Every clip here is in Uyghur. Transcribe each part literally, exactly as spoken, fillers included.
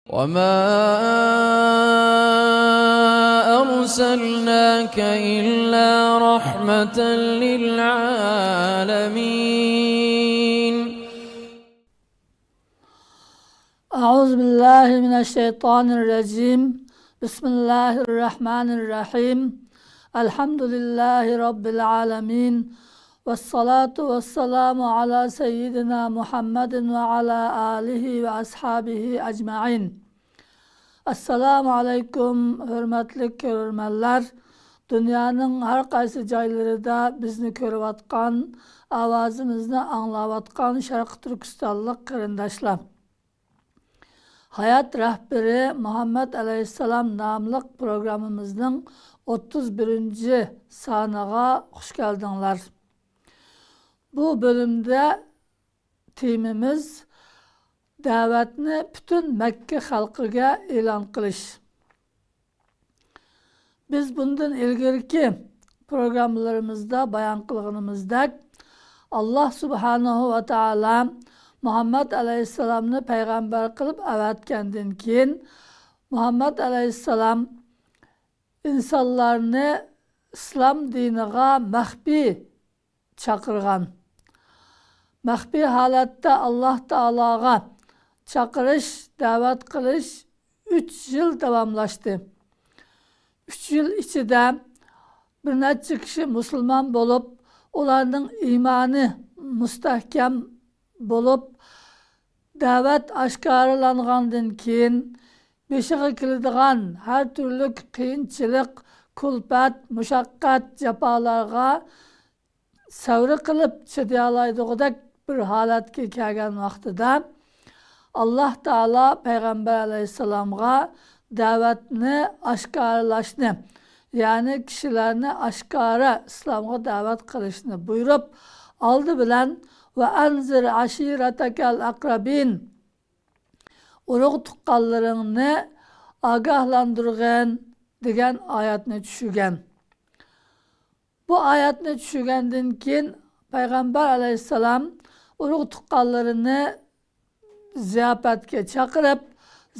وما أرسلناك إلا رحمة للعالمين. أعوذ بالله من الشيطان الرجيم. بسم الله الرحمن الرحيم. الحمد لله رب العالمين. والصلاة والسلام على سيدنا محمد وعلى آله وأصحابه أجمعين. ئەسسالامۇ ئەلەيكۇم، ھۆرمەتلىك كۆرۈرمەنلەر! دۇنيانىڭ ھەر قايسى جايلىرىدا بىزنى كۆرۈۋاتقان، ئاۋازىمىزنى ئاڭلاۋاتقان شەرقىي تۈركىستانلىق قېرىنداشلار! ھايات رەھبىرى مۇھەممەد ئەلەيھىسسالام ناملىق پروگراممىمىزنىڭ ئوتتۇز بىرىنچى سانىغا خۇش كەلدىڭلار. بۇ بۆلۈمدە تېمىمىز دەۋەتنى پۈتۈن مەككە خەلقىگە ئېلان قىلىش. بىز بۇندىن ئىلگىرىكى پروگراممىلىرىمىزدا بايان قىلغىنىمىزدەك، ئاللا سۇبھانەھۇ ۋە تائالا مۇھەممەد ئەلەيھىسسالامنى پەيغەمبەر قىلىپ ئەۋەتكەندىن كېيىن، مۇھەممەد ئەلەيھىسسالام ئىنسانلارنى ئىسلام دىنىغا مەخپىي چاقىرغان. مەخپىي ھالەتتە ئاللا تائالاغا چاقىرىش، دەۋەت قىلىش ئۈچ يىل داۋاملاشتى. ئۈچ يىل ئىچىدە بىر نەچچە كىشى مۇسۇلمان بولۇپ، ئۇلارنىڭ ئىمانى مۇستەھكەم بولۇپ، دەۋەت ئاشكارىلانغاندىن كېيىن، بېشىغا كېلىدىغان ھەر تۈرلۈك قىيىنچىلىق، كۈلپەت، مۇشەققەت، جاپالارغا سەۋر قىلىپ چىدىيالايدىغۇدەك بىر ھالەتكە كەلگەن ۋاقتىدا، ئاللا تائالا پەيغەمبەر ئەلەيھىسسالامغا دەۋەتنى ئاشكارىلاشنى، يەنى كىشىلەرنى ئاشكارا ئىسلامغا دەۋەت قىلىشنى بۇيرۇپ، ئالدى بىلەن «ۋە ئەنزىر ئەشىرەتەكەل ئەقرەبىن»، ئۇرۇق تۇغقانلىرىڭنى ئاگاھلاندۇرغىن دېگەن ئايەتنى چۈشۈرگەن. بۇ ئايەتنى چۈشۈرگەندىن كېيىن، پەيغەمبەر ئەلەيھىسسالام ئۇرۇق تۇغقانلىرىنى زىياپەتكە چاقىرىپ،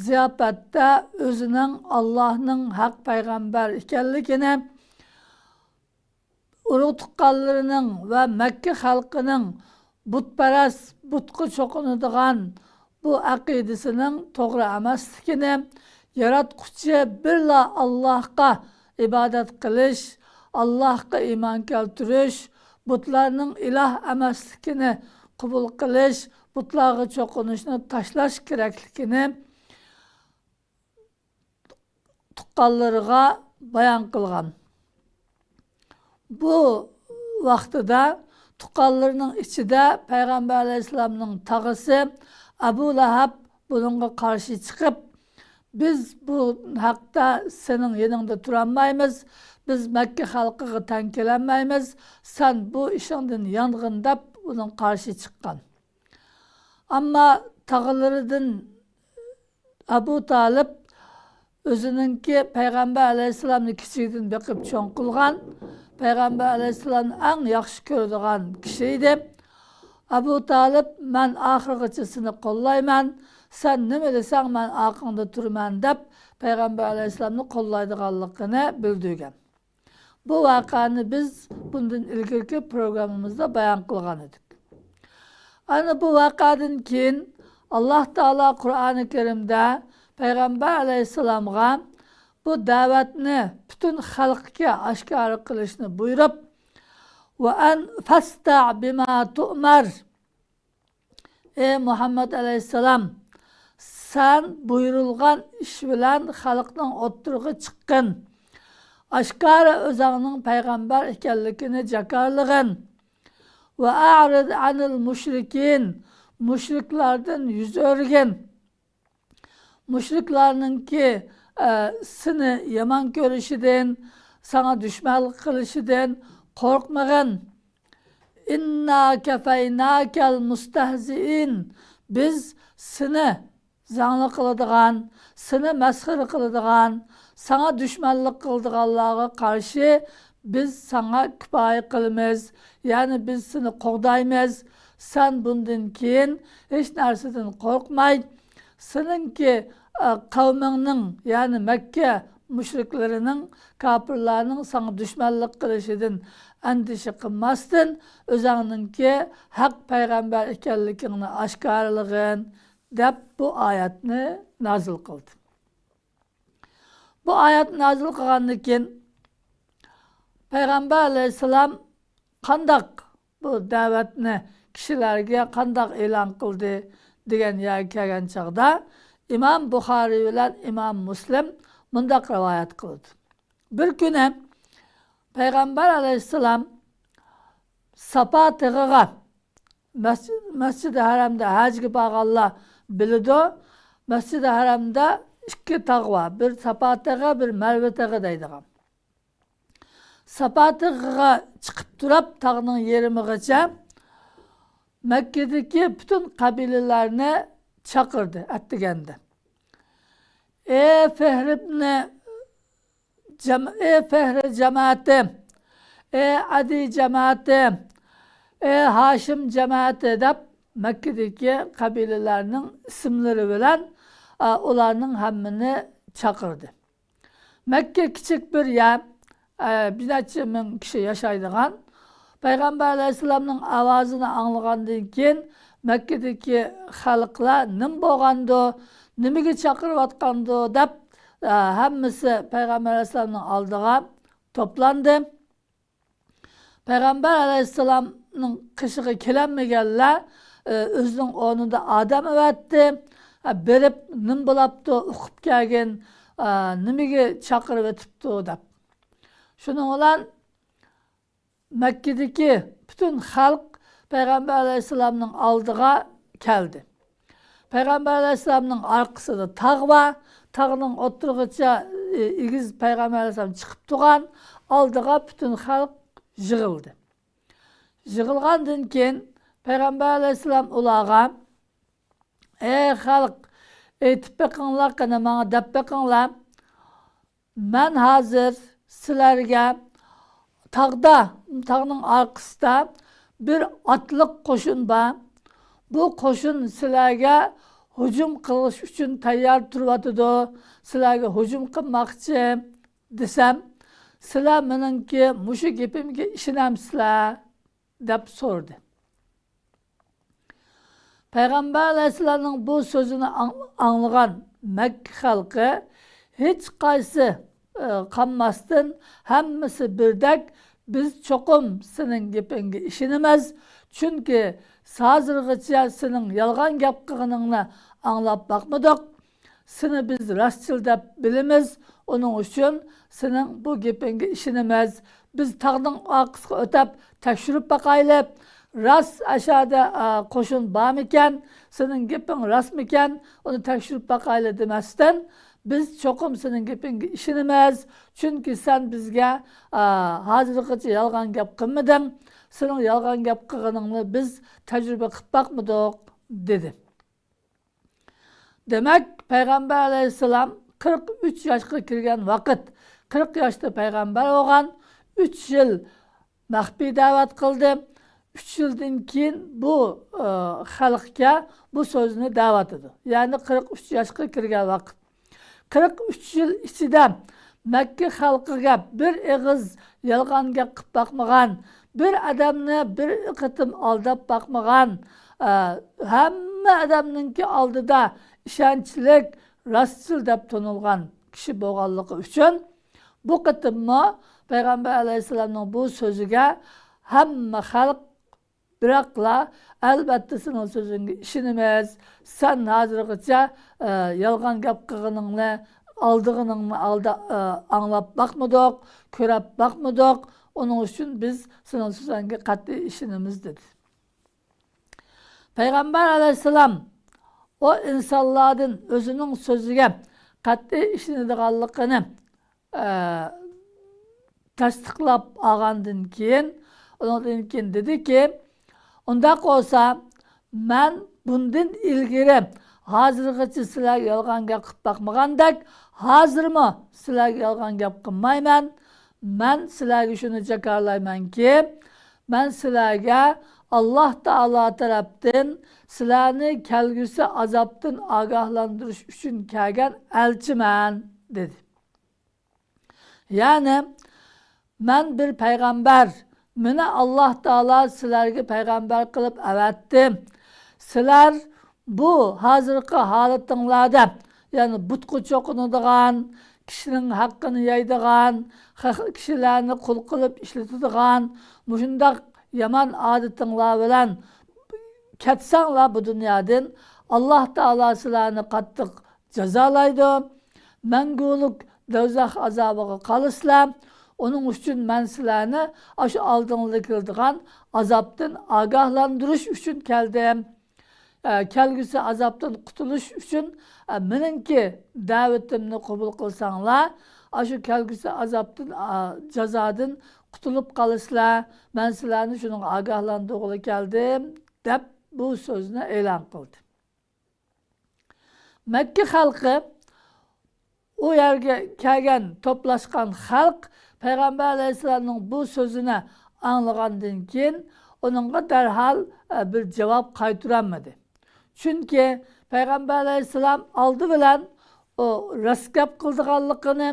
زىياپەتتە ئۆزىنىڭ ئاللاھنىڭ ھەق پەيغەمبەر ئىكەنلىكىنى، ئۇرۇق تۇغقانلىرىنىڭ ۋە مەككە خەلقىنىڭ بۇتپەرەس، بۇتقا چوقۇنىدىغان بۇ ئەقىدىسىنىڭ توغرا ئەمەسلىكىنى، ياراتقۇچى بىرلا ئاللاھقا ئىبادەت قىلىش، ئاللاھقا ئىمان كەلتۈرۈش، بۇتلارنىڭ ئىلاھ ئەمەسلىكىنى قوبۇل قىلىش، بۇتلارغا چوقۇنۇشنى تاشلاش كېرەكلىكىنى تۇغقانلىرىغا بايان قىلغان. بۇ ۋاقتىدا تۇغقانلىرىنىڭ ئىچىدە پەيغەمبەر ئەلەيھىسسالامنىڭ تاغىسى ئەبۇ لەھەب بۇنىڭغا قارشى چىقىپ، «بىز بۇ ھەقتە سېنىڭ يېنىڭدا تۇرالمايمىز، بىز مەككە خەلقىگە تەڭ كېلەلمەيمىز، سەن بۇ ئىشىڭدىن يانغىن» دەپ ئۇنىڭغا قارشى چىققان. ئەمما تاغىلىرىدىن ئەبۇ تالىپ ئۆزىنىڭكى پەيغەمبەر ئەلەيھىسسالامنى كىچىكىدىن بېقىپ چوڭ قىلغان، پەيغەمبەر ئەلەيھىسسالامنى ئەڭ ياخشى كۆرىدىغان كىشى ئىدى. ئەبۇ تالىپ، «مەن ئاخىرغىچە سېنى قوللايمەن، سەن نېمە دېسەڭ، مەن ئارقاڭدا تۇرىمەن» دەپ، پەيغەمبەر ئەلەيھىسسالامنى قوللايدىغانلىقىنى بىلدۈرگەن. بۇ ۋەقەنى بىز بۇندىن ئىلگىرىكى پروگراممىمىزدا بايان قىلغان ئىدۇق. ئەنە بۇ ۋەقەدىن كېيىن ئاللا تائالا قۇرئانى كەرىمدە پەيغەمبەر ئەلەيھىسسالامغا بۇ دەۋەتنى پۈتۈن خەلققە ئاشكارا قىلىشنى بۇيرۇپ، «ۋە ئەن فەستەع بىما تۇئمەر»، ئى مۇھەممەد ئەلەيھىسسالام، سەن بۇيرۇلغان ئىش بىلەن خەلقنىڭ ئوتتۇرىغا چىققىن. ئاشكارا ئۆزەڭنىڭ پەيغەمبەر ئىكەنلىكىنى جاكارلىغىن. ۋە ئەئرىز ئەنىل مۇشرىكىن، مۇشرىكلاردىن يۈز ئۆرۈگىن. مۇشرىكلارنىڭكى، ئە، سېنى يامان كۆرۈشىدىن، ساڭا دۈشمەنلىك قىلىشىدىن قورقمىغىن. ئىننا كەفەيناكەل مۇستەھزىئىن. بىز سېنى زاڭلىق قىلىدىغان، سېنى مەسخىرە قىلىدىغان، ساڭا دۈشمەنلىك قىلىدىغانلارغا قارشى بىز ساڭا كۇپايە قىلىمىز، يەنى بىز سېنى قوغدايمىز. سەن بۇندىن كېيىن ھېچ نەرسىدىن قورقماي، سېنىڭكى ئە، قەۋمىڭنىڭ، يەنى مەككە مۇشرىكلىرىنىڭ، كاپىرلارنىڭ ساڭا دۈشمەنلىك قىلىشىدىن ئەندىشە قىلماستىن، ئۆزۈڭنىڭكى ھەق پەيغەمبەر ئىكەنلىكىڭنى ئاشكارىلىغىن، دەپ بۇ ئايەتنى نازىل قىلدى. بۇ ئايەت نازىل قىلغاندىن كېيىن، پەيغەمبەر ئەلەيھىسسالام قانداق بۇ دەۋەتنى كىشىلەرگە قانداق ئېلان قىلدى دېگەن يەرگە كەلگەن چاغدا، ئىمام بۇخارىي بىلەن ئىمام مۇسلىم مۇنداق رىۋايەت قىلىدۇ. بىر كۈنى پەيغەمبەر ئەلەيھىسسالام ساپا تېغىغا، مەسچىد، مەسچىدى ھەرەمدە ھەجگە بارغانلار بىلىدۇ، مەسچىدى ھەرەمدە ئىككى تاغ بار، بىر ساپا تېغى، بىر مەرۋە تېغى دەيدىغان. ساپا تېغىغا چىقىپ تۇرۇپ، تاغنىڭ يېرىمىغىچە مەككىدىكى پۈتۈن قەبىلىلەرنى چاقىردى ئەتىگەندە. ئى فىھرىبنى جەم-، ئى فىھرى جەمەتى، ئى ئەدى جەمەتى، ئى ھاشىم جەمەتى دەپ، مەككىدىكى قەبىلىلەرنىڭ ئىسىملىرى بىلەن، ئە، ئۇلارنىڭ ھەممىنى چاقىردى. مەككە كىچىك بىر يەر، ئە، بىر نەچچە مىڭ كىشى ياشايدىغان. پەيغەمبەر ئەلەيھىسسالامنىڭ ئاۋازىنى ئاڭلىغاندىن كېيىن، مەككىدىكى خەلقلەر نېمە بولغاندۇ، نېمىگە چاقىرىۋاتقاندۇ دەپ، ئە، ھەممىسى پەيغەمبەر ئەلەيھىسسالامنىڭ ئالدىغا توپلاندى. پەيغەمبەر ئەلەيھىسسالامنىڭ قېشىغا كېلەلمىگەنلەر، ئە، ئۆزىنىڭ ئورنىدا ئادەم ئەۋەتتى. ئە، بېرىپ، نېمە بولاپتۇ، ئۇقۇپ كەلگىن، ئە، نېمىگە چاقىرىۋېتىپتۇ دەپ. شۇنىڭ بىلەن مەككىدىكى پۈتۈن خەلق پەيغەمبەر ئەلەيھىسسالامنىڭ ئالدىغا كەلدى. پەيغەمبەر ئەلەيھىسسالامنىڭ ئارقىسىدا تاغ بار. تاغنىڭ ئوتتۇرىغىچە، ئى، ئېگىز پەيغەمبەر ئەلەيھىسسالام چىقىپ تۇرغان. ئالدىغا پۈتۈن خەلق يىغىلدى. يىغىلغاندىن كېيىن پەيغەمبەر ئەلەيھىسسالام ئۇلارغا، ئەي خەلق، ئېيتىپ بېقىڭلار، قېنى ماڭا دەپ بېقىڭلار. مەن ھازىر سىلەرگە تاغدا، تاغنىڭ ئارقىسىدا بىر ئاتلىق قوشۇن بار. بۇ قوشۇن سىلەرگە ھۇجۇم قىلىش ئۈچۈن تەييار تۇرۇۋاتىدۇ. سىلەرگە ھۇجۇم قىلماقچى دېسەم، سىلەر مېنىڭكى مۇشۇ گېپىمگە ئىشىنەمسىلەر؟ دەپ سورىدى. پەيغەمبەر ئەلەيھىسسالامنىڭ بۇ سۆزىنى ئاڭ-، ئاڭلىغان مەككە خەلقى ھېچقايسى، ئى، قالماستىن، ھەممىسى بىردەك، بىز چوقۇم سېنىڭ گېپىڭگە ئىشىنىمىز، چۈنكى ھازىرغىچە سېنىڭ يالغان گەپ قىلغىنىڭنى ئاڭلاپ باقمىدۇق. سېنى بىز راستچىل دەپ بىلىمىز، ئۇنىڭ ئۈچۈن سېنىڭ بۇ گېپىڭگە ئىشىنىمىز. بىز تاغنىڭ ئارقىسىغا ئۆتەپ تەكشۈرۈپ باقايلى. راست ئاشادا، ئا، قوشۇن بارمىكەن؟ سېنىڭ گېپىڭ راستمىكەن؟ ئۇنى تەكشۈرۈپ باقايلى دېمەستىن، بىز چوقۇم سېنىڭ گېپىڭگە ئىشىنىمىز. چۈنكى سەن بىزگە، ئا، ھازىرغىچە يالغان گەپ قىلمىدىڭ. سېنىڭ يالغان گەپ قىلغىنىڭنى بىز تەجرىبە قىلىپ باقمىدۇق، دېدى. دېمەك، پەيغەمبەر ئەلەيھىسسالام قىرىق ئۈچ ياشقا كىرگەن ۋاقىت، قىرىق ياشتا پەيغەمبەر بولغان، ئۈچ يىل مەخپىي دەۋەت قىلدى. ئۈچ يىلدىن كېيىن بۇ، ئى، خەلقكە بۇ سۆزنى دەۋاتىدۇ. يەنى قىرىق ئۈچ ياشقا كىرگەن ۋاقىت. قىرىق ئۈچ يىل ئىچىدە مەككە خەلقىگە بىر ئېغىز يالغان گەپ قىلىپ باقمىغان، بىر ئادەمنى بىر قېتىم ئالداپ باقمىغان، ئە، ھەممە ئادەمنىڭكى ئالدىدا ئىشەنچلىك، راستچىل دەپ تونۇلغان كىشى بولغانلىقى ئۈچۈن، بۇ قېتىممۇ پەيغەمبەر ئەلەيھىسسالامنىڭ بۇ سۆزىگە ھەممە خەلق بىراقلا، ئەلۋەتتە، سېنىڭ سۆزۈڭگە ئىشىنىمىز. سەن ھازىرغىچە، ئە، يالغان گەپ قىلغىنىڭنى، ئالدىغىنىڭنى ئالدا، ئە، ئاڭلاپ باقمىدۇق، كۆرۈپ باقمىدۇق. ئۇنىڭ ئۈچۈن بىز سېنىڭ سۆزۈڭگە قەتئىي ئىشىنىمىز، دېدى. پەيغەمبەر ئەلەيھىسسالام ئۇ ئىنسانلاردىن ئۆزىنىڭ سۆزىگە قەتئىي ئىشىنىدىغانلىقىنى ئە، تەستىقلاپ ئالغاندىن كېيىن، ئۇنىڭدىن كېيىن دېدىكى، ئۇنداق بولسا، مەن بۇندىن ئىلگىرى ھازىرغىچە سىلەرگە يالغان گەپ قىلىپ باقمىغاندەك، ھازىرمۇ سىلەرگە يالغان گەپ قىلمايمەن. مەن سىلەرگە شۇنى جاكارلايمەنكى، مەن سىلەرگە ئاللاھ تائالا تەرەپتىن سىلەرنى كەلگۈسى ئازابتىن ئاگاھلاندۇرۇش ئۈچۈن كەلگەن ئەلچىمەن، دېدى. يەنى، مەن بىر پەيغەمبەر، مېنى ئاللاھ تائالا سىلەرگە پەيغەمبەر قىلىپ ئەۋەتتى. سىلەر بۇ ھازىرقى ھالىتىڭلاردا، يەنى بۇتقا چوقۇنىدىغان، كىشىنىڭ ھەققىنى يەيدىغان، خە-، كىشىلەرنى قۇل قىلىپ ئىشلىتىدىغان مۇشۇنداق يامان ئادىتىڭلار بىلەن كەتسەڭلار بۇ دۇنيادىن، ئاللاھ تائالا سىلەرنى قاتتىق جازالايدۇ. مەڭگۈلۈك دوزاخ ئازابىغا قالىسىلەر. ئۇنىڭ ئۈچۈن مەن سىلەرنى ئاشۇ ئالدىڭلاردا كېلىدىغان ئازابتىن ئاگاھلاندۇرۇش ئۈچۈن كەلدىم. ئە، كەلگۈسى ئازابتىن قۇتۇلۇش ئۈچۈن، ئە، مېنىڭكى دەۋىتىمنى قوبۇل قىلساڭلار، ئاشۇ كەلگۈسى ئازابتىن، ئا، جازادىن قۇتۇلۇپ قالىسىلەر. مەن سىلەرنى شۇنىڭغا ئاگاھلاندۇرغىلى كەلدىم، دەپ بۇ سۆزنى ئېلان قىلدى. مەككە خەلقى، ئۇ يەرگە كەلگەن، توپلاشقان خەلق پەيغەمبەر ئەلەيھىسسالامنىڭ بۇ سۆزىنى ئاڭلىغاندىن كېيىن، ئۇنىڭغا دەرھال، ئە، بىر جاۋاب قايتۇرالمىدى. چۈنكى پەيغەمبەر ئەلەيھىسسالام ئالدى بىلەن ئۇ راست گەپ قىلىدىغانلىقىنى،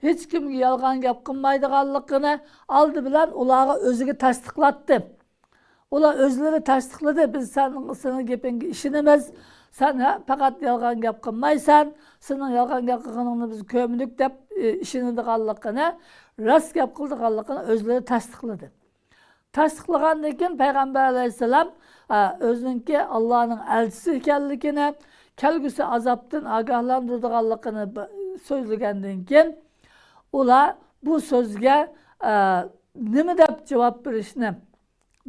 ھېچكىمگە يالغان گەپ قىلمايدىغانلىقىنى ئالدى بىلەن ئۇلارغا ئۆزىگە تەستىقلاتتى. ئۇلار ئۆزلىرى تەستىقلىدى، بىز سەن، سېنىڭ گېپىڭگە ئىشىنىمىز، سەن ھە، پەقەت يالغان گەپ قىلمايسەن، سېنىڭ يالغان گەپ قىلغىنىڭنى بىز كۆرمىدۇق دەپ، ئى، ئىشىنىدىغانلىقىنى، راست گەپ قىلىدىغانلىقىنى ئۆزلىرى تەستىقلىدى. تەستىقلىغاندىن كېيىن پەيغەمبەر ئەلەيھىسسالام، ئە، ئۆزىنىڭكى ئاللانىڭ ئەلچىسى ئىكەنلىكىنى، كەلگۈسى ئازابتىن ئاگاھلاندۇرىدىغانلىقىنى ب-، سۆزلىگەندىن كېيىن، ئۇلار بۇ سۆزگە، ئە، نېمە دەپ جاۋاب بېرىشنى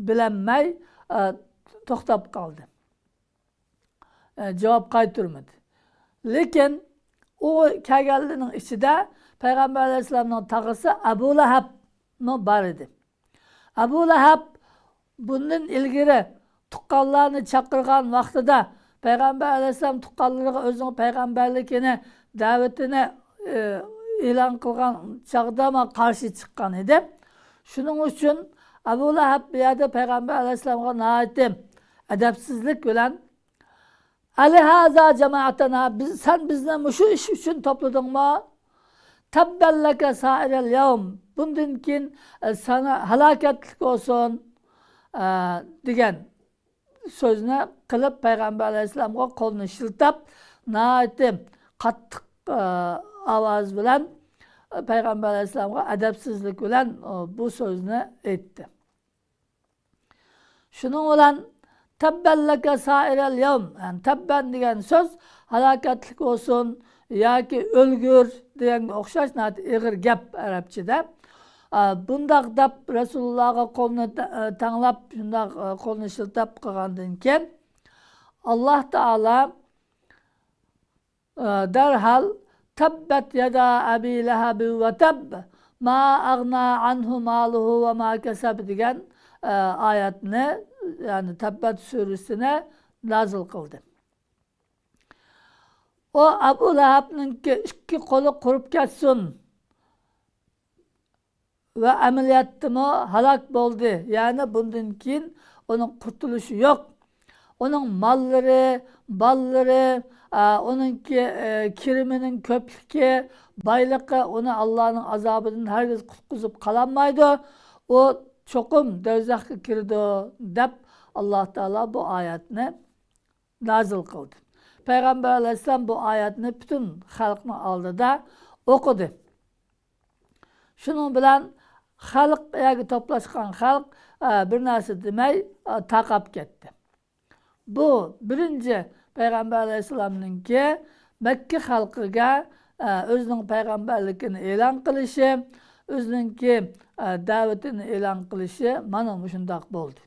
بىلەلمەي، ئە، توختاپ قالدى. ئە، جاۋاب قايتۇرمىدى. لېكىن ئۇ كەلگەنلەرنىڭ ئىچىدە پەيغەمبەر ئەلەيھىسسالامنىڭ تاغىسى ئەبۇ لەھەبمۇ بار ئىدى. ئەبۇ لەھەب بۇندىن ئىلگىرى تۇغقانلارنى چاقىرغان ۋاقتىدا، پەيغەمبەر ئەلەيھىسسالام تۇغقانلىرىغا ئۆزىنىڭ پەيغەمبەرلىكىنى، دەۋىتىنى، ئى، ئېلان قىلغان چاغدا ماڭا قارشى چىققان ئىدى. شۇنىڭ ئۈچۈن ئەبۇ لەھەب بۇ يەردە پەيغەمبەر ئەلەيھىسسالامغا ناھايىتى ئەدەپسىزلىك بىلەن، «ئەلىھازا جەمەئەتەنا، بىز، سەن بىزنى مۇشۇ ئىش ئۈچۈن توپلىدىڭمۇ؟ تەببەن لەكە سائىرەل يەۋم، بۇندىن كېيىن، ئە، ساڭا ھالاكەتلىك بولسۇن»، ئە، دېگەن سۆزنى قىلىپ، پەيغەمبەر ئەلەيھىسسالامغا قولىنى شىلتاپ، ناھايىتى قاتتىق، ئە، ئاۋاز بىلەن، ئە، پەيغەمبەر ئەلەيھىسسالامغا ئەدەپسىزلىك بىلەن، ئە، بۇ سۆزنى ئېيتتى. شۇنىڭ بىلەن «تەببەن لەكە سائىرەل يەۋم»، يەنى «تەببەن» دېگەن سۆز «ھالاكەتلىك بولسۇن» ياكى «ئۆلگۈر» دېگەنگە ئوخشاش ناھايىتى ئېغىر گەپ ئەرەبچىدە. ئا، بۇنداق دەپ رەسۇلۇللاغا قولىنى تە-، تەڭلەپ، شۇنداق، ئا، قولىنى شىلتاپ قىلغاندىن كېيىن، ئاللا تائالا ئە، دەرھال «تەببەت يەدا ئەبى لەھەبىن ۋە تەب، ما ئەغنا ئەنھۇ مالۇھۇ ۋە ما كەسەب» دېگەن، ئە، ئايەتنى، يەنى تەببەت سۈرىسىنى نازىل قىلدى. ئۇ ئەبۇ لەھەبنىڭكى ئىككى قولى قۇرۇپ كەتسۇن. ۋە ئەمەلىيەتتىمۇ ھالاك بولدى. يەنى بۇندىن كېيىن ئۇنىڭ قۇتۇلۇشى يوق. ئۇنىڭ ماللىرى، بالىلىرى، ئە، ئۇنىڭكى، ئە، كىرىمىنىڭ كۆپلۈكى، بايلىقى ئۇنى ئاللانىڭ ئازابىدىن ھەرگىز قۇتقۇزۇپ قالالمايدۇ. ئۇ چوقۇم دوزاخقا كىرىدۇ، دەپ ئاللا تائالا بۇ ئايەتنى نازىل قىلدى. پەيغەمبەر ئەلەيھىسسالام بۇ ئايەتنى پۈتۈن خەلقنىڭ ئالدىدا ئوقۇدى. شۇنىڭ بىلەن خەلق، يەرگە توپلاشقان خەلق، ئە، بىر نەرسە دېمەي، ئە، تارقاپ كەتتى. بۇ بىرىنچى پەيغەمبەر ئەلەيھىسسالامنىڭكى مەككە خەلقىگە، ئە، ئۆزىنىڭ پەيغەمبەرلىكىنى ئېلان قىلىشى، ئۆزىنىڭكى، ئە، دەۋىتىنى ئېلان قىلىشى مانا مۇشۇنداق بولدى.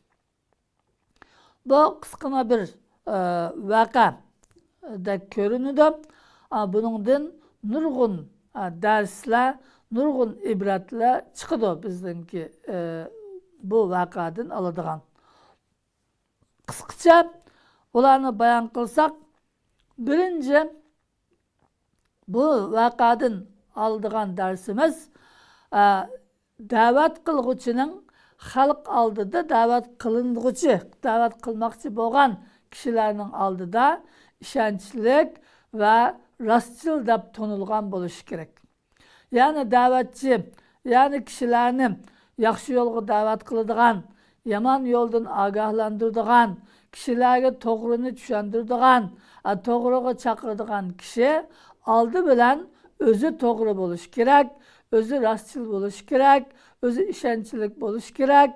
بۇ قىسقىنا بىر، ئە، ۋەقەدەك كۆرۈنىدۇ. ئا، بۇنىڭدىن نۇرغۇن، ئە، دەرسلەر، نۇرغۇن ئىبرەتلەر چىقىدۇ بىزنىڭكى، ئە، بۇ ۋەقەدىن ئالىدىغان. قىسقىچە ئۇلارنى بايان قىلساق، بىرىنچى، بۇ ۋەقەدىن ئالىدىغان دەرسىمىز، ئە، دەۋەت قىلغۇچىنىڭ خەلق ئالدىدا دەۋەت قىلىنغۇچى، دەۋەت قىلماقچى بولغان كىشىلەرنىڭ ئالدىدا ئىشەنچلىك ۋە راستچىل دەپ تونۇلغان بولۇشى كېرەك. يەنى دەۋەتچى، يەنى كىشىلەرنى ياخشى يولغا دەۋەت قىلىدىغان، يامان يولدىن ئاگاھلاندۇرىدىغان، كىشىلەرگە توغرىنى چۈشەندۈرىدىغان، ئە، توغرىغا چاقىرىدىغان كىشى ئالدى بىلەن ئۆزى توغرا بولۇشى كېرەك، ئۆزى راستچىل بولۇشى كېرەك، ئۆزى ئىشەنچلىك بولۇشى كېرەك.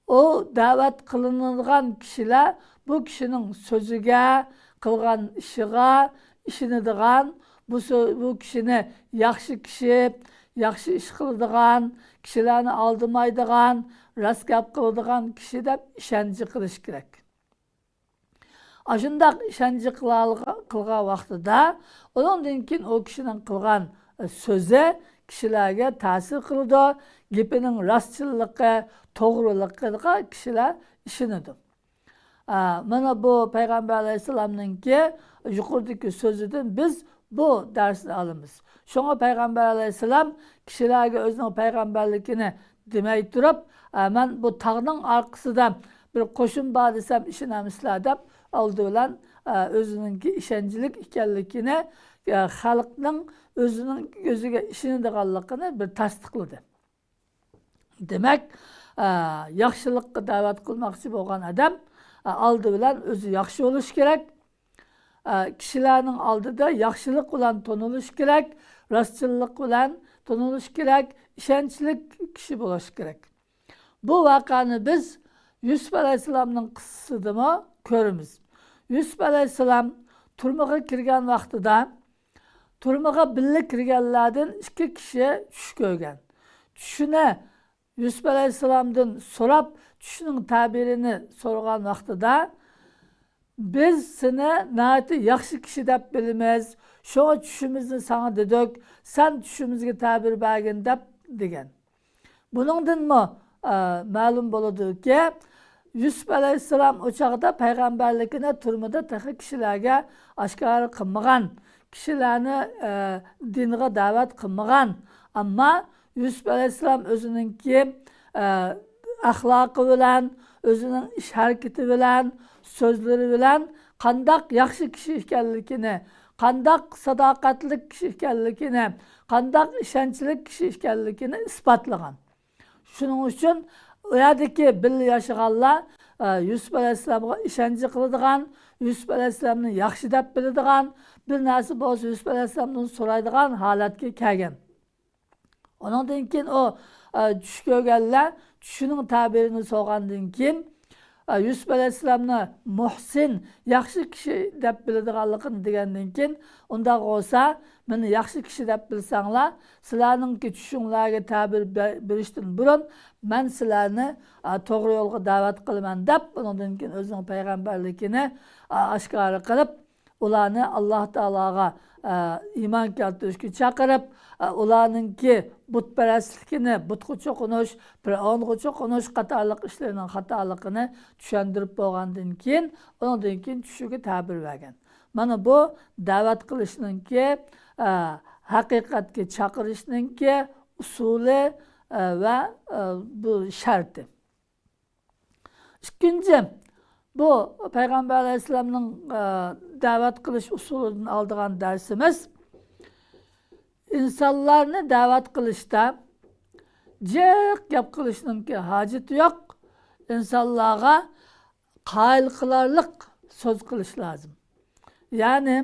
ئۇ دەۋەت قىلىنىدىغان كىشىلەر بۇ كىشىنىڭ سۆزىگە، قىلغان ئىشىغا ئىشىنىدىغان، بۇ سۆ-، بۇ كىشىنى ياخشى كىشى، ياخشى ئىش قىلىدىغان، كىشىلەرنى ئالدىمايدىغان، راست گەپ قىلىدىغان كىشى دەپ ئىشەنچ قىلىش كېرەك. ئاشۇنداق ئىشەنچ قىلالغا-، قىلغان ۋاقتىدا، ئۇنىڭدىن كېيىن ئۇ كىشىنىڭ قىلغان، ئە، سۆزى كىشىلەرگە تەسىر قىلىدۇ، گېپىنىڭ راستچىللىقى، توغرىلىقىغا كىشىلەر ئىشىنىدۇ. ئە، مانا بۇ پەيغەمبەر ئەلەيھىسسالامنىڭكى يۇقىرىدىكى سۆزىدىن بىز بۇ دەرسنى ئالىمىز. شۇڭا پەيغەمبەر ئەلەيھىسسالام كىشىلەرگە ئۆزىنىڭ پەيغەمبەرلىكىنى دېمەي تۇرۇپ، ئە، مەن بۇ تاغنىڭ ئارقىسىدا بىر قوشۇن بار دېسەم ئىشىنەمسىلەر دەپ، ئالدى بىلەن، ئە، ئۆزىنىڭكى ئىشەنچلىك ئىكەنلىكىنى، ئە، خەلقنىڭ ئۆزىنىڭ ئۆزىگە ئىشىنىدىغانلىقىنى بىر تەستىقلىدى. دېمەك، ئە، ياخشىلىققا دەۋەت قىلماقچى بولغان ئادەم، ئە، ئالدى بىلەن ئۆزى ياخشى بولۇشى كېرەك. ئە، كىشىلەرنىڭ ئالدىدا ياخشىلىق بىلەن تونۇلۇشى كېرەك، راستچىللىق بىلەن تونۇلۇشى كېرەك، ئىشەنچلىك كىشى بولۇشى كېرەك. بۇ ۋەقەنى بىز يۈسۈپ ئەلەيھىسسالامنىڭ قىسسىسىدىمۇ كۆرىمىز. يۈسۈپ ئەلەيھىسسالام تۈرمىگە كىرگەن ۋاقتىدا، تۈرمىگە بىللە كىرگەنلەردىن ئىككى كىشى چۈش كۆرگەن. چۈشىنى يۈسۈپ ئەلەيھىسسالامدىن سوراپ، چۈشنىڭ تەبىرىنى سورىغان ۋاقتىدا، «بىز سېنى ناھايىتى ياخشى كىشى دەپ بىلىمىز، شۇڭا چۈشىمىزنى ساڭا دېدۇق، سەن چۈشىمىزگە تەبىر بەرگىن» دەپ دېگەن. بۇنىڭدىنمۇ، ئە، مەلۇم بولىدۇكى، يۈسۈپ ئەلەيھىسسالام ئۇ چاغدا پەيغەمبەرلىكىنى تۈرمىدە تېخى كىشىلەرگە ئاشكارا قىلمىغان، كىشىلەرنى، ئە، دىنغا دەۋەت قىلمىغان. ئەمما يۈسۈپ ئەلەيھىسسالام ئۆزىنىڭكى، ئە، ئەخلاقى بىلەن، ئۆزىنىڭ ئىش ھەرىكىتى بىلەن، سۆزلىرى بىلەن قانداق ياخشى كىشى ئىكەنلىكىنى، قانداق ساداقەتلىك كىشى ئىكەنلىكىنى، قانداق ئىشەنچلىك كىشى ئىكەنلىكىنى ئىسپاتلىغان. شۇنىڭ ئۈچۈن ئۇ يەردىكى بىللە ياشىغانلار، ئە، يۈسۈپ ئەلەيھىسسالامغا ئىشەنچ قىلىدىغان، يۈسۈپ ئەلەيھىسسالامنى ياخشى دەپ بىلىدىغان، بىر نەرسە بولسا يۈسۈپ ئەلەيھىسسالامدىن سورايدىغان ھالەتكە كەلگەن. ئۇنىڭدىن كېيىن ئۇ، ئە، چۈش كۆرگەنلەر چۈشىنىڭ تەبىرىنى سورىغاندىن كېيىن، ئە، يۈسۈپ ئەلەيھىسسالامنى مۇھسىن، ياخشى كىشى دەپ بىلىدىغانلىقىنى دېگەندىن كېيىن، ئۇنداق بولسا، مېنى ياخشى كىشى دەپ بىلسەڭلار، سىلەرنىڭكى چۈشۈڭلارگە تەبىر بە-، بېرىشتىن بۇرۇن مەن سىلەرنى، ئە، توغرا يولغا دەۋەت قىلىمەن دەپ، ئۇنىڭدىن كېيىن ئۆزىنىڭ پەيغەمبەرلىكىنى، ئە، ئاشكارا قىلىپ، ئۇلارنى ئاللاھ تائالاغا، ئە، ئىمان كەلتۈرۈشكە چاقىرىپ، ئە، ئۇلارنىڭكى بۇتپەرەسلىكىنى، بۇتقا چوقۇنۇش، پىرئەۋنغا چوقۇنۇش قاتارلىق ئىشلىرىنىڭ خاتالىقىنى چۈشەندۈرۈپ بولغاندىن كېيىن، ئۇنىڭدىن كېيىن چۈشىگە تەبىر بەرگەن. مانا بۇ دەۋەت قىلىشنىڭكى، ئە، ھەقىقەتكە چاقىرىشنىڭكى ئۇسۇلى، ئە، ۋە، ئە، بۇ شەرتى. ئىككىنچى، بۇ پەيغەمبەر ئەلەيھىسسالامنىڭ، ئە، دەۋەت قىلىش ئۇسۇلىدىن ئالىدىغان دەرسىمىز، ئىنسانلارنى دەۋەت قىلىشتا جىق گەپ قىلىشنىڭكى ھاجىتى يوق. ئىنسانلارغا قايىل قىلارلىق سۆز قىلىش لازىم. يەنى،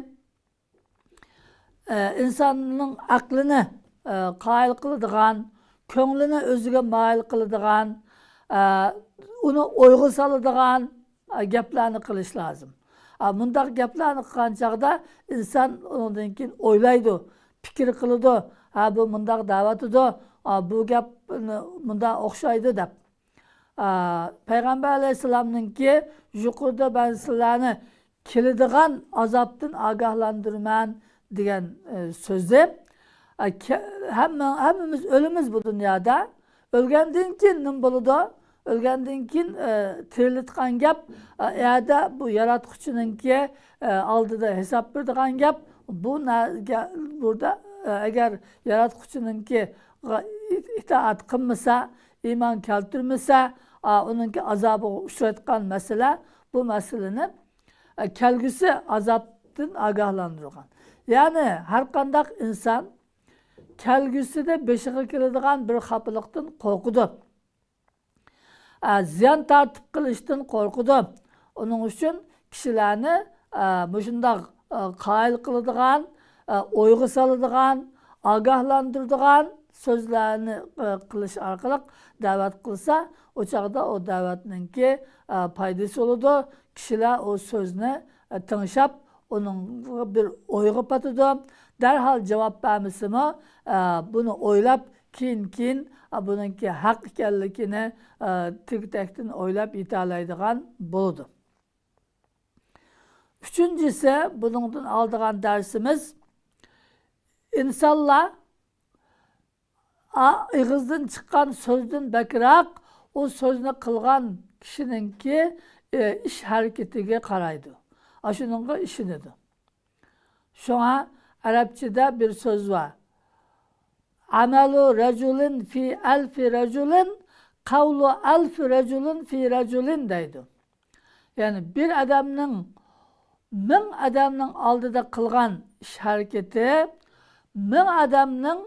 ئە، ئىنساننىڭ ئەقلىنى، ئە، قايىل قىلىدىغان، كۆڭلىنى ئۆزىگە مايىل قىلىدىغان، ئە، ئۇنى ئويغا سالىدىغان، ئە، گەپلەرنى قىلىش لازىم. ئە، مۇنداق گەپلەرنى قىلغان چاغدا ئىنسان ئۇنىڭدىن كېيىن ئويلايدۇ، پىكىر قىلىدۇ، ھە، بۇ مۇنداق دەۋاتىدۇ، ئە، بۇ گەپ مۇنداق ئوخشايدۇ دەپ. ئا، پەيغەمبەر ئەلەيھىسسالامنىڭكى يۇقىرىدا مەن سىلەرنى كېلىدىغان ئازابتىن ئاگاھلاندۇرىمەن دېگەن، ئە، سۆزى. ئە، كە-، ھەممە، ھەممىمىز ئۆلىمىز بۇ دۇنيادا. ئۆلگەندىن كېيىن نېمە بولىدۇ؟ ئۆلگەندىن كېيىن، ئە، تىرىلىدىغان گەپ، ئە، ئەدە بۇ ياراتقۇچىنىڭكى، ئە، ئالدىدا ھېساب بېرىدىغان گەپ. بۇ نە-، گە-، بۇردا، ئە، ئەگەر ياراتقۇچىنىڭكىغا ئىت-، ئىتائەت قىلمىسا، ئىمان كەلتۈرمىسە، ئا، ئۇنىڭكى ئازابىغا ئۇچرايدىغان مەسىلە، بۇ مەسىلىنى، ئە، كەلگۈسى ئازابتىن ئاگاھلاندۇرغان. يەنى ھەر قانداق ئىنسان كەلگۈسىدە بېشىغا كېلىدىغان بىر خاپىلىقتىن قورقىدۇ. ئە، زىيان تارتىپ قېلىشتىن قورقىدۇ. ئۇنىڭ ئۈچۈن كىشىلەرنى، ئە، مۇشۇنداق، ئە، قايىل قىلىدىغان، ئە، ئويغا سالىدىغان، ئاگاھلاندۇرىدىغان سۆزلەرنى، ئە، قىلىش ئارقىلىق دەۋەت قىلسا، ئۇ چاغدا ئۇ دەۋەتنىڭكى، ئە، پايدىسى بولىدۇ. كىشىلەر ئۇ سۆزنى، ئە، تىڭشاپ، ئۇنىڭغا بىر ئويغا پاتىدۇ. دەرھال جاۋاب بەرمىسىمۇ، ئە، بۇنى ئويلاپ، كېيىن-كېيىن، ئە، بۇنىڭكى ھەق ئىكەنلىكىنى، ئە، تېگى-تەكتىن ئويلاپ يېتەلەيدىغان بولىدۇ. ئۈچىنچىسى، بۇنىڭدىن ئالىدىغان دەرسىمىز، ئىنسانلار ئا-، ئېغىزدىن چىققان سۆزدىن بەكرەك ئۇ سۆزنى قىلغان كىشىنىڭكى، ئى، ئىش ھەرىكىتىگە قارايدۇ. ئاشۇنىڭغا ئىشىنىدۇ. شۇڭا ئەرەبچىدە بىر سۆز بار. «ئەمەلۇ رەجۇلىن فى ئەلفى رەجۇلىن، قەۋلۇ ئەلفى رەجۇلىن فى رەجۇلىن» دەيدۇ. يەنى بىر ئادەمنىڭ مىڭ ئادەمنىڭ ئالدىدا قىلغان ئىش ھەرىكىتى مىڭ ئادەمنىڭ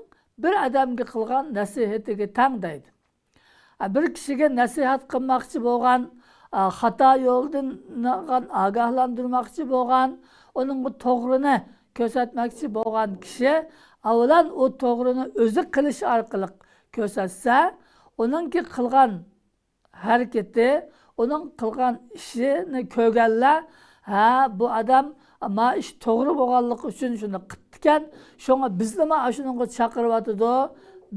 بىر ئادەمگە قىلغان نەسىھىتىگە تەڭ دەيدۇ. بىر كىشىگە نەسىھەت قىلماقچى بولغان، خاتا يولدىن ئاگاھلاندۇرماقچى بولغان، ئۇنىڭغا توغرىنى كۆرسەتمەكچى بولغان كىشى ئاۋۋالان ئۇ توغرىنى ئۆزى قىلىش ئارقىلىق كۆرسەتسە، ئۇنىڭكى قىلغان ھەرىكىتى، ئۇنىڭ قىلغان ئىشىنى كۆرگەنلەر، «ھە، بۇ ئادەم ما ئىش توغرا بولغانلىقى ئۈچۈن شۇنى قىپتىكەن، شۇڭا بىزنىمۇ ئاشۇنىڭغا چاقىرىۋاتىدۇ»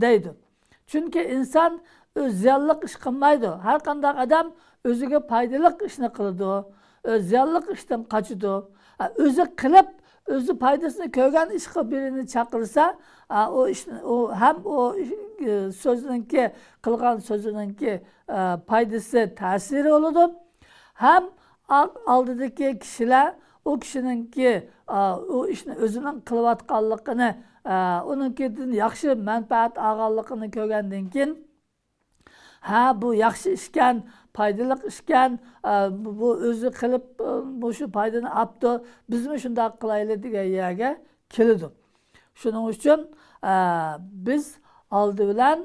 دەيدۇ. چۈنكى ئىنسان ئۆزى زىيانلىق ئىش قىلمايدۇ. ھەر قانداق ئادەم ئۆزىگە پايدىلىق ئىشنى قىلىدۇ، ئۆزى زىيانلىق ئىشتىن قاچىدۇ. ئۆزى قىلىپ، ئۆزى پايدىسىنى كۆرگەن ئىشقا بىرىنى چاقىرسا، ئۇ ئىشنى، ئۇ ھەم ئۇ، ئى، سۆزنىڭكى، قىلغان سۆزىنىڭكى، ئە، پايدىسى، تەسىرى بولىدۇ. ھەم ئا-، ئالدىدىكى كىشىلەر ئۇ كىشىنىڭكى، ئا، ئۇ ئىشنى ئۆزىنىڭ قىلىۋاتقانلىقىنى، ئا، ئۇنىڭكىدىن ياخشى مەنپەئەت ئالغانلىقىنى كۆرگەندىن كېيىن، «ھە، بۇ ياخشى ئىشكەن، پايدىلىق ئىشكەن، ئا، بۇ، بۇ ئۆزى قىلىپ، ئا، مۇشۇ پايدىنى ئاپتۇ، بىزمۇ شۇنداق قىلايلى» دېگەن يەرگە كېلىدۇ. شۇنىڭ ئۈچۈن، ئە، بىز ئالدى بىلەن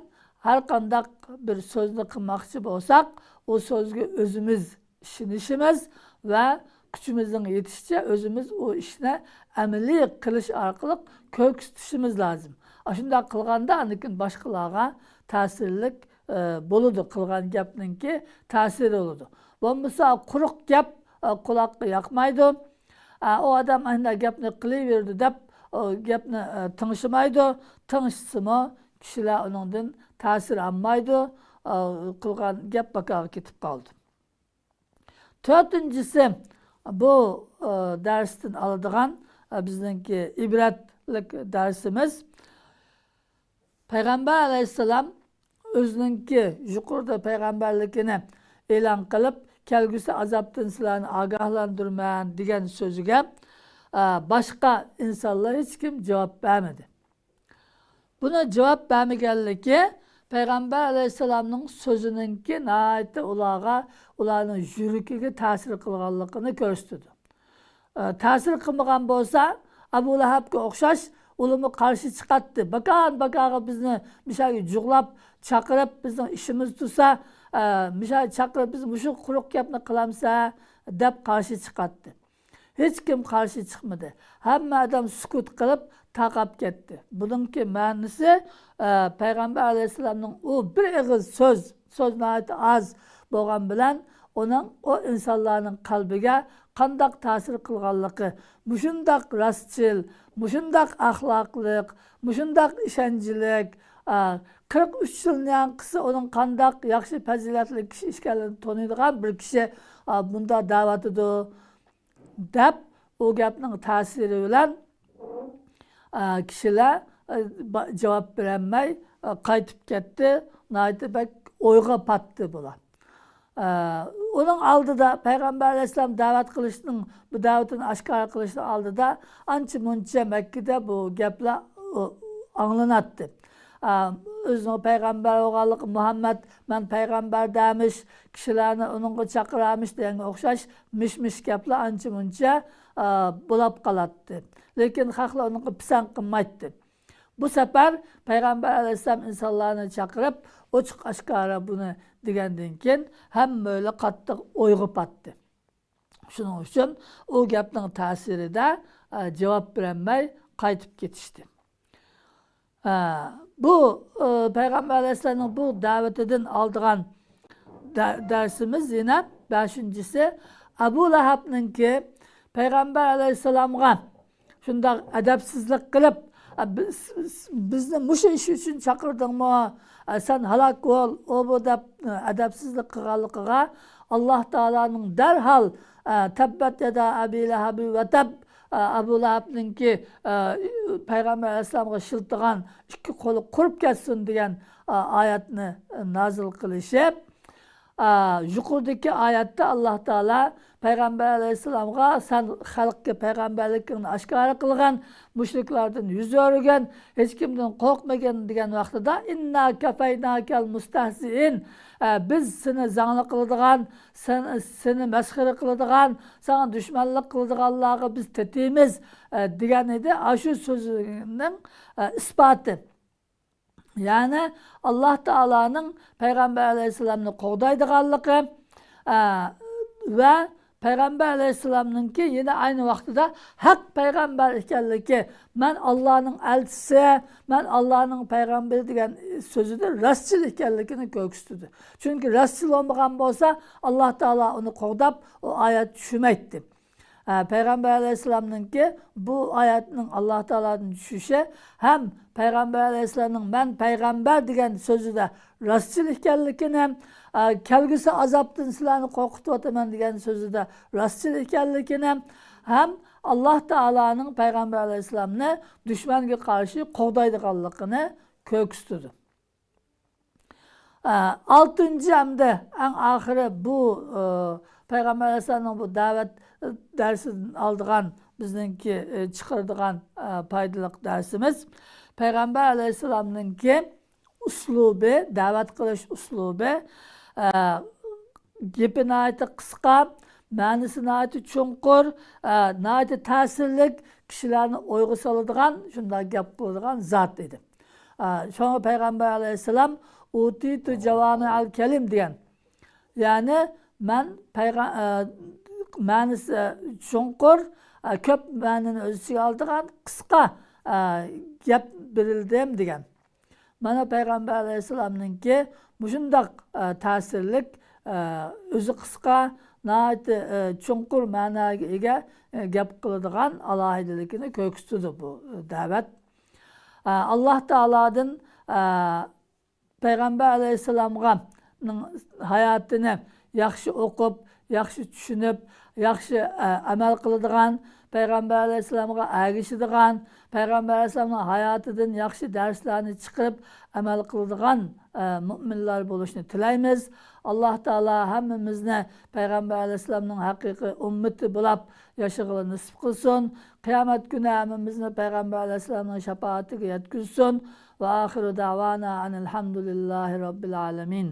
ھەر قانداق بىر سۆزنى قىلماقچى بولساق، ئۇ سۆزگە ئۆزىمىز ئىشىنىشىمىز ۋە كۈچىمىزنىڭ يېتىشىچە ئۆزىمىز ئۇ ئىشنى ئەمەلىي قىلىش ئارقىلىق كۆرسىتىشىمىز لازىم. ئاشۇنداق قىلغاندا ئاندىن كېيىن باشقىلارغا تەسىرلىك، ئە، بولىدۇ، قىلغان گەپنىڭكى تەسىرى بولىدۇ. بولمىسا قۇرۇق گەپ، ئە، قۇلاققا ياقمايدۇ. ئە، ئۇ ئادەم ئاشۇنداق گەپنى قىلىۋېرىدۇ دەپ، ئۇ گەپنى، ئە، تىڭشىمايدۇ. تىڭشىسىمۇ كىشىلەر ئۇنىڭدىن تەسىر ئالمايدۇ. ئە، قىلغان گەپ بىكارغا كېتىپ قالىدۇ. تۆتىنچىسى، بۇ، ئە، دەرستىن ئالىدىغان، ئە، بىزنىڭكى ئىبرەتلىك دەرسىمىز، پەيغەمبەر ئەلەيھىسسالام ئۆزىنىڭكى يۇقىرىدا پەيغەمبەرلىكىنى ئېلان قىلىپ، «كەلگۈسى ئازابتىن سىلەرنى ئاگاھلاندۇرىمەن» دېگەن سۆزىگە، ئە، باشقا ئىنسانلار ھېچكىم جاۋاب بەرمىدى. بۇنى جاۋاب بەرمىگەنلىكى پەيغەمبەر ئەلەيھىسسالامنىڭ سۆزىنىڭكى ناھايىتى ئۇلارغا، ئۇلارنىڭ يۈرىكىگە تەسىر قىلغانلىقىنى كۆرسىتىدۇ. ئە، تەسىر قىلمىغان بولسا، ئەبۇ لەھەبكە ئوخشاش ئۇلىمۇ قارشى چىقاتتى. «باكان باكاغا بىزنى مىشەگە جۇغلاپ چاقىرىپ، بىزنىڭ ئىشىمىز تۇرسا، ئە، مىشەگە چاقىرىپ، بىز مۇشۇ قۇرۇق گەپنى قىلامسە؟» دەپ قارشى چىقاتتى. ھېچكىم قارشى چىقمىدى. ھەممە ئادەم سۈكۈت قىلىپ تارقاپ كەتتى. بۇنىڭكى مەنىسى، ئە، پەيغەمبەر ئەلەيھىسسالامنىڭ ئۇ بىر ئېغىز سۆز، سۆز ناھايىتى ئاز بولغان بىلەن، ئۇنىڭ ئۇ ئىنسانلارنىڭ قەلبىگە قانداق تەسىر قىلغانلىقى، مۇشۇنداق راستچىل، مۇشۇنداق ئەخلاقلىق، مۇشۇنداق ئىشەنچلىك، ئا، قىرىق ئۈچ يىلنىڭ ياڭقىسى ئۇنىڭ قانداق ياخشى پەزىلەتلىك كىشى ئىكەنلىكىنى تونۇيدىغان بىر كىشى، ئا، بۇنداق دەۋاتىدۇ، دەپ، ئۇ گەپنىڭ تەسىرى بىلەن، ئە، كىشىلەر، ئە، با-، جاۋاب بېرەلمەي، ئە، قايتىپ كەتتى. ناھايىتى بەك ئويغا پاتتى بۇلار. ئە، ئۇنىڭ ئالدىدا پەيغەمبەر ئەلەيھىسسالام دەۋەت قىلىشنىڭ، بۇ دەۋىتىنى ئاشكارا قىلىشنىڭ ئالدىدا ئانچە-مۇنچە مەككىدە بۇ گەپلەر، ئۇ، ئاڭلىناتتى. ئا، ئۆزىنىڭ پەيغەمبەر بولغانلىقى، مۇھەممەد مەن پەيغەمبەر دەمىش، كىشىلەرنى ئۇنىڭغا چاقىرامىش دېگەنگە ئوخشاش مىش-مىش گەپلەر ئانچە-مۇنچە، ئا، بولاپ قالاتتى. لېكىن خەقلەر ئۇنىڭغا پىسەنت قىلمايتتى. بۇ سەپەر پەيغەمبەر ئەلەيھىسسالام ئىنسانلارنى چاقىرىپ، ئوچۇق ئاشكارا بۇنى دېگەندىن كېيىن، ھەممەيلەن قاتتىق ئويغا پاتتى. شۇنىڭ ئۈچۈن ئۇ گەپنىڭ تەسىرىدە، ئە، جاۋاب بېرەلمەي قايتىپ كېتىشتى. ئە، بۇ، ئە، پەيغەمبەر ئەلەيھىسسالامنىڭ بۇ دەۋىتىدىن ئالىدىغان دە-، دەرسىمىز يەنە بەشىنچىسى، ئەبۇ لەھەبنىڭكى پەيغەمبەر ئەلەيھىسسالامغا شۇنداق ئەدەپسىزلىك قىلىپ، «ئە، بىز، بىزنى مۇشۇ ئىش ئۈچۈن چاقىردىڭمۇ؟ ئە، سەن ھالاك بول، ئۇ بۇ» دەپ، ئە، ئەدەپسىزلىك قىلغانلىقىغا ئاللاھ تائالانىڭ دەرھال، ئە، «تەببەت يەدا ئەبى لەھەبى ۋە تەب»، ئە، ئەبۇ لەھەبنىڭكى، ئە، پەيغەمبەر ئەلەيھىسسالامغا شىلتىغان ئىككى قولى قۇرۇپ كەتسۇن دېگەن، ئە، ئايەتنى نازىل قىلىشى. ئا، يۇقىرىدىكى ئايەتتە ئاللاھ تائالا پەيغەمبەر ئەلەيھىسسالامغا، «سەن خەلققە پەيغەمبەرلىكىڭنى ئاشكارا قىلغىن، مۇشرىكلاردىن يۈز ئۆرۈگىن، ھېچكىمدىن قورقمىغىن» دېگەن ۋاقتىدا، «ئىننا كەفەيناكەل مۇستەھزىئىن»، ئە، بىز سېنى زاڭلىق قىلىدىغان، سەن، سېنى مەسخىرە قىلىدىغان، ساڭا دۈشمەنلىك قىلىدىغانلارغا بىز تېتىيمىز، ئە، دېگەن ئىدى. ئاشۇ سۆزىنىڭ، ئە، ئىسپاتى. يەنى ئاللاھ تائالانىڭ پەيغەمبەر ئەلەيھىسسالامنى قوغدايدىغانلىقى، ئە، ۋە پەيغەمبەر ئەلەيھىسسالامنىڭكى يەنە ئەينى ۋاقتىدا ھەق پەيغەمبەر ئىكەنلىكى، «مەن ئاللانىڭ ئەلچىسى، مەن ئاللانىڭ پەيغەمبىرى» دېگەن سۆزىدە راستچىل ئىكەنلىكىنى كۆرسىتىدۇ. چۈنكى راستچىل بولمىغان بولسا، ئاللاھ تائالا ئۇنى قوغداپ، ئۇ ئايەت چۈشمەيتتى. ئە، پەيغەمبەر ئەلەيھىسسالامنىڭكى بۇ ئايەتنىڭ ئاللاھ تائالادىن چۈشۈشى ھەم پەيغەمبەر ئەلەيھىسسالامنىڭ «مەن پەيغەمبەر» دېگەن سۆزىدە راستچىل ئىكەنلىكىنى، ئە، «كەلگۈسى ئازابتىن سىلەرنى قورقۇتۇۋاتىمەن» دېگەن سۆزىدە راستچىل ئىكەنلىكىنى ھەم ئاللاھ تائالانىڭ پەيغەمبەر ئەلەيھىسسالامنى دۈشمەنگە قارشى قوغدايدىغانلىقىنى كۆرسىتىدۇ. ئە، ئالتىنچى ھەمدە ئەڭ ئاخىرى بۇ، ئە، پەيغەمبەر ئەلەيھىسسالامنىڭ بۇ دەۋەت، ئە، دەرسىدىن ئالىدىغان بىزنىڭكى، ئە، چىقىرىدىغان، ئە، پايدىلىق دەرسىمىز، پەيغەمبەر ئەلەيھىسسالامنىڭكى ئۇسلۇبى، دەۋەت قىلىش ئۇسلۇبى، ئە، گېپى ناھايىتى قىسقا، مەنىسى ناھايىتى چوڭقۇر، ئە، ناھايىتى تەسىرلىك، كىشىلەرنى ئويغا سالىدىغان، شۇنداق گەپ قىلىدىغان زات ئىدى. ئە، شۇڭا پەيغەمبەر ئەلەيھىسسالام «ئۇتىتۇ جاۋامىئەل كەلىم» دېگەن. يەنى مەن پەيغە-، ئە، مەنىسى چوڭقۇر، ئە، كۆپ مەنىنى ئۆز ئىچىگە ئالىدىغان قىسقا، ئە، گەپ بېرىلدىم دېگەن. مانا پەيغەمبەر ئەلەيھىسسالامنىڭكى مۇشۇنداق، ئە، تەسىرلىك، ئە، ئۆزى قىسقا، ناھايىتى، ئە، چوڭقۇر مەناگە ئىگە، ئە، گەپ قىلىدىغان ئالاھىدىلىكىنى كۆرسىتىدۇ بۇ دەۋەت. ئە، ئاللاھ تائالادىن، ئە، پەيغەمبەر ئەلەيھىسسالامغا ھاياتىنى ياخشى ئوقۇپ، ياخشى چۈشىنىپ، ياخشى، ئە، ئەمەل قىلىدىغان، پەيغەمبەر ئەلەيھىسسالامغا ئەگىشىدىغان، پەيغەمبەر ئەلەيھىسسالامنىڭ ھاياتىدىن ياخشى دەرسلەرنى چىقىرىپ ئەمەل قىلىدىغان، ئە، مۇئمىنلار بولۇشنى تىلەيمىز. ئاللاھ تائالا ھەممىمىزنى پەيغەمبەر ئەلەيھىسسالامنىڭ ھەقىقىي ئۈممىتى بولاپ ياشىغىلى نېسىپ قىلسۇن. قىيامەت كۈنى ھەممىمىزنى پەيغەمبەر ئەلەيھىسسالامنىڭ شاپائىتىگە يەتكۈزسۇن. ۋە ئاخىرۇ دەۋانا ئەنىل ھەمدۇلىللاھى رەببىل ئالەمىن.